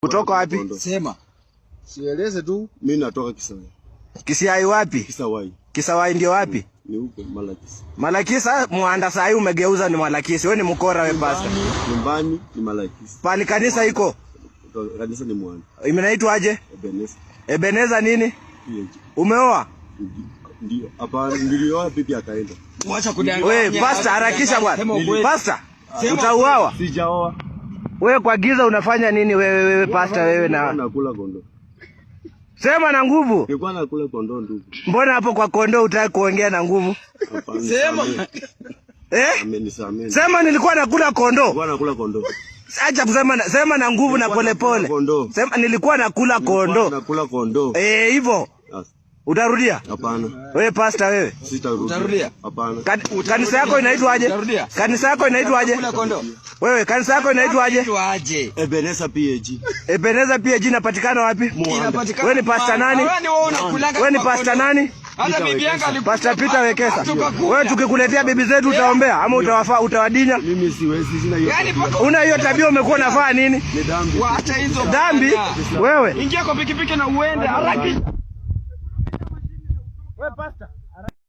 Kutoka wapi? Sema. Sieleze tu. Mimi natoka Kisawai. Kisiai wapi? Kisawai. Kisawai ndio wapi? Ni huko Malakisi. Malakisi Muanda saa hii umegeuza ni Malakisi. Wewe ni mkora wewe pastor. Nyumbani ni Malakisi. Pali kanisa iko? Kanisa ni Muanda. Imenaitwa aje? Ebeneza. Ebeneza nini? PH. Umeoa? Ndio. Hapa nilioa bibi akaenda. Wacha kudanganya. Wewe pastor harakisha bwana. Sema ukweli. Pastor, utauawa. Sijaoa. Wewe kwa giza unafanya nini wewe wewe pastor wewe na Nakula kondoo. Sema na nguvu. Nilikuwa nakula kondoo ndugu. Mbona hapo kwa kondoo hutaki kuongea na nguvu? Hapana. Sema. Eh? Amenisamee. Sema nilikuwa nakula kondoo. Nilikuwa nakula kondoo. Acha kusema na, sema na nguvu na Nilikuwa polepole. nakula kondoo. Sema nilikuwa nakula kondoo. Nakula kondoo. Eh, hivyo. Sasa, Utarudia? Hapana. Wewe pastor wewe. Sitarudia. Utarudia? Hapana. Kanisa yako inaitwaje? Utarudia? Kanisa yako inaitwaje? Kula kondoo. Wewe kanisa yako inaitwaje? Inaitwaje? Ebeneza PAG. Ebeneza PAG inapatikana wapi? Inapatikana. Wewe ni pastor nani? Wewe ni wewe unakulanga. Wewe ni kwa pastor kondoo. nani? Hata bibi yangu alikuwa. Pastor Peter Wekesa. Tukakula. Wewe tukikuletea bibi zetu utaombea ama utawafaa utawadinya? Mimi siwezi, sina hiyo. Yaani paka Una hiyo tabia umekuwa unafaa nini? Ni dhambi. waacha hizo Dhambi bwana. wewe. Ingia kwa pikipiki na uende haraka. Wewe pastor.